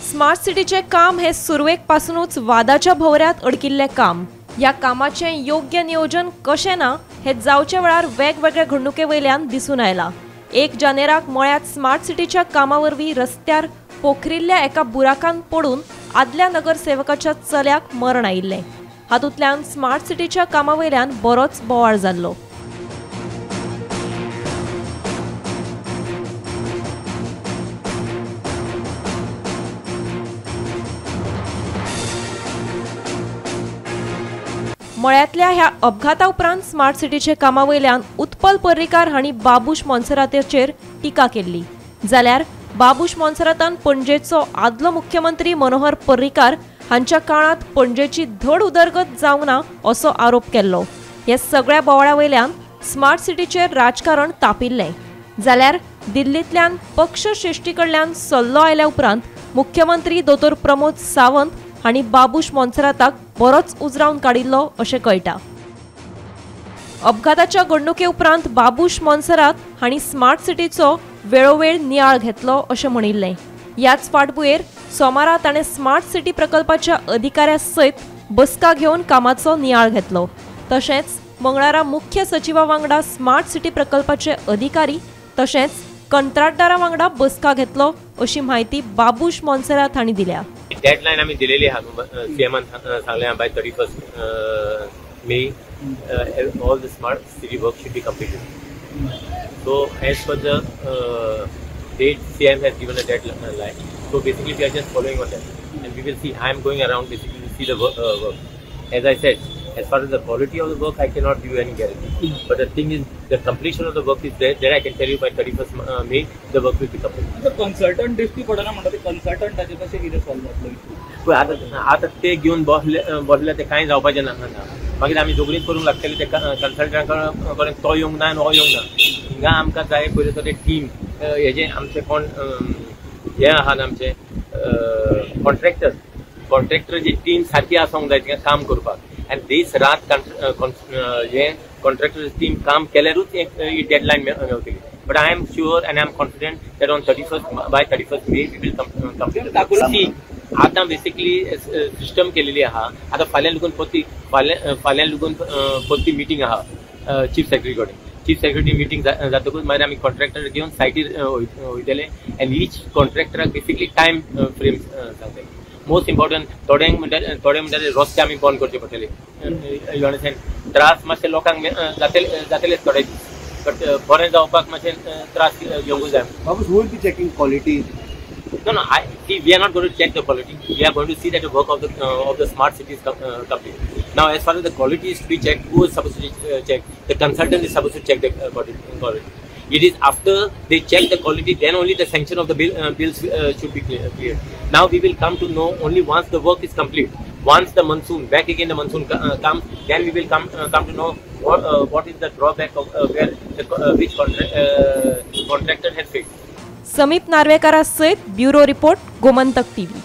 Smart सिटीचें काम हे सुरवेक पासूनच वादाच्या भोवऱ्यांत अडकिल्लें काम. ह्या कामाचें योग्य नियोजन कशें ना हे जावच्या वेळार वेगवेगळ्या घडणुके वयल्यान दिसून आयलां. 1 जानेराक मळ्यांत स्मार्ट सिटीच्या कामा वरवीं रस्त्यार पोखरिल्ल्या एका बुराकान पडून आदल्या नगरसेवकाच्या चल्याक मरण आयिल्लें. हातूंतल्यान स्मार्ट सिटीच्या कामा वयल्यान बरोच बोवाळ जाल्लो. मळ्यांतल्या ह्या अपघाता उपरांत स्मार्ट सिटीच्या कामा वयल्यान उत्पल पर्रीकार हांणी बाबूश मोन्सेराताचेर टिका केल्ली. जाल्यार बाबूश मोन्सेरातान पणजेचो आदलो मुख्यमंत्री मनोहर पर्रीकार हांच्या काळांत पणजेची धड उदरगत जावंक ना असो आरोप केल्लो. ह्या सगळ्या बोवाळा वयल्यान स्मार्ट सिटीचेर राजकारण तापिल्लें. जाल्यार दिल्लींतल्यान पक्ष श्रेष्ठी कडल्यान सल्लो आयल्या उपरांत मुख्यमंत्री दोतोर प्रमोद सावंत हांणी बाबूश मोन्सेराताक बरोच उजरावन काडिल्लो अशें कळटा. अपघाताच्या घडणुके उपरांत बाबूश मोन्सेरात हांणी स्मार्ट सिटीचो वेळोवेळ नियाळ घेतलो अशें म्हणिल्लें. ह्याच फाटभुंयेर सोमारा ताणें स्मार्ट सिटी प्रकल्पाच्या अधिकाऱ्या सयत बसका घेवन कामाचो नियाळ घेतलो. तशेंच मंगळारा मुख्य सचिवा वांगडा स्मार्ट सिटी प्रकल्पाचे अधिकारी तशेंच कंत्राटदारा वांगडा बसका घेतलो अशी म्हायती बाबूश मोन्सेरात हांणी दिल्या. डेडलायन आमी दिलेली आहा, सीएमान सांगलें by 31 May all the smart city work should be completed. So as per the date CM has given a deadline, so basically we are just following on that and we will see. I am going around basically to see the work. As I said, as far as the quality of the work, I cannot give you any guarantee. But the thing is, the completion of the work is there. There I can tell you by 31st May, the work will be completed. The consultant दिश्टी पडना म्हणटा ते consultant ताचे कशें कितें solve जातलो issue? आतां ते घेवन बसले ते कांय जावपाचें ना. मागीर आमी झगडीं करूंक लागतली ते कन्सल्टंटा कडेन, तो येवंक ना आनी हो येवंक ना. हिंगा आमकां जाय पयलीं तो टीम हेजे आमचे कोण हे आहात आमचे कॉन्ट्रॅक्टर, कॉन्ट्रॅक्टराची टीम सारकी आसूंक जाय थिंगा काम करपाक. आनी दीस रात हे कॉन्ट्रॅक्टर टीम काम केल्यारूच ही deadline मेवतली. But I am sure and I am confident that on 31st by 31st May we will complete. See आतां बेसिकली सिस्टम केलेली आहा. आतां फाल्यां लागून परती फाल्यां लागून परती मिटींग आहा चीफ सेक्रेटरी कडेन. चीफ सेक्रेटरी मिटींग जातकूच मागीर आमी कॉन्ट्रॅक्टर घेवन सायटीर वयतले आनी ईच कॉन्ट्रॅक्टराक बेसिकली टायम फ्रेम सांगतले. मोस्ट इम्पॉर्टंट थोड्यांक म्हणटा, थोडे म्हणटा रस्ते आमी बंद करचे पडटले. You understand, त्रास मातशे लोकांक जातलेच थोडे दीस, बट बरें जावपाक मातशें त्रास घेवंकूच जाय. Babush, who will be checking quality? No, no. See, we are not going to check the quality. We are going to see that the work of the smart city is complete. Now, as far as the quality is to be checked, who is supposed to check? The consultant is supposed to check the quality. It is after they check the quality, then only the sanction of the bills should be cleared. Now we will come to know only once the work is complete. Once the monsoon, back again the monsoon comes, then we will come to know what is the drawback of where the, which contractor has failed. Sameep नार्वेकारा सयत bureau report, Gomantak TV.